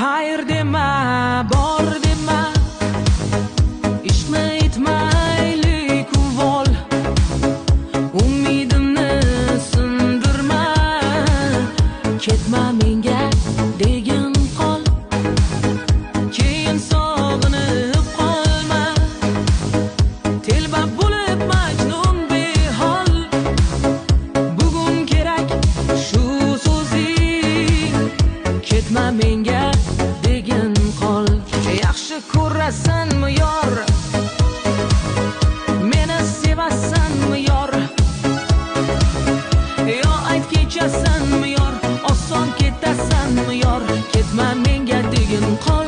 Xayr dema, bor dema, ishqni etmaylik uvol. Umidimni sindirma, ketma menga degin qol. Keyin sog'inib qolma, telba bo'lib majnun behol. Bugun kerak shu so'zing, ketma menga degin qol. Yaxshi ko'rasanmi yor, meni sevasanmi yor, yo ayt kechasanmi yor, oson ketasanmi yor, ketma menga degin qol.